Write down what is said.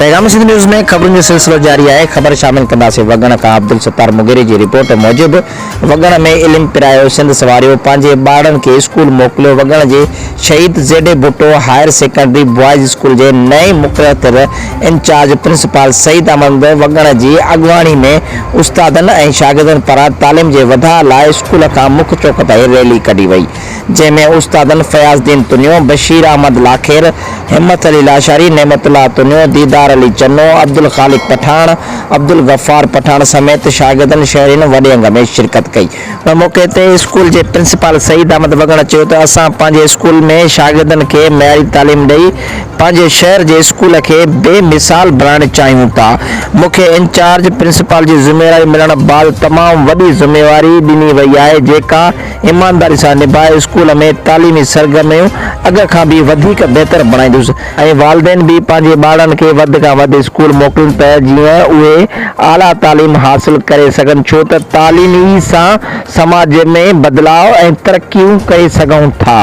پيغام سنڌ نيوز ۾ خبرن جو سلسلو جاري آهي، خبر شامل ڪنداسين وڳڻ کان عبدالستار مغيري جي رپورٽ موجب وڳڻ ۾ علم پرايو سنڌ سنواريو پنهنجي ٻارڙن کي اسڪول موڪليو وڳڻ جي شهيد Z A Bhutto higher secondary boys school جي نئين مقرر ٿيل انچارج پرنسپال سعيد احمد وڳڻ جي اڳواڻي ۾ استادن ۽ شاگردن پاران تعليم جي وڌاء لاء اسڪول کان مک چوڪ تائين ريلي ڪڍي وئي. جنهن ۾ استادن فياض الدين تنيو، بشير احمد لاکير، همت علي لاشاري، نعمت الله تنيو، ديدار علي چنو، عبدالخالق پٺاڻ، عبدالغفار پٺاڻ سميت شاگردن شهرين وڏي انگ ۾ شرڪت ڪئي. ان موقعي تي اسڪول جي پرنسپال سعيد احمد وڳڻ چيو ته اسان پنهنجي اسڪول ۾ شاگردن کي معياري تعليم ڏئي پنهنجي شهر جي اسڪول کي بي مثال بڻائڻ چاهيون ٿا، مون کي انچارج پرنسپال جي ذميواري ملڻ بعد تمام وڏي ذميواري ڏني وئي آهي جيڪا ايمانداري سان نڀائي اسڪول ۾ تعليمي سرگرميون اڳ کان به وڌيڪ بهتر بڻائيندس ۽ والدين به پنهنجي ٻارڙن کي وڌ کان وڌ اسڪول موڪلين ته جيئن اهي اعليٰ تعليم حاصل ڪري سگهن ڇو ته تعليم ئي سان سماج ۾ بدلاء ۽ ترقيون ڪري سگهون ٿا.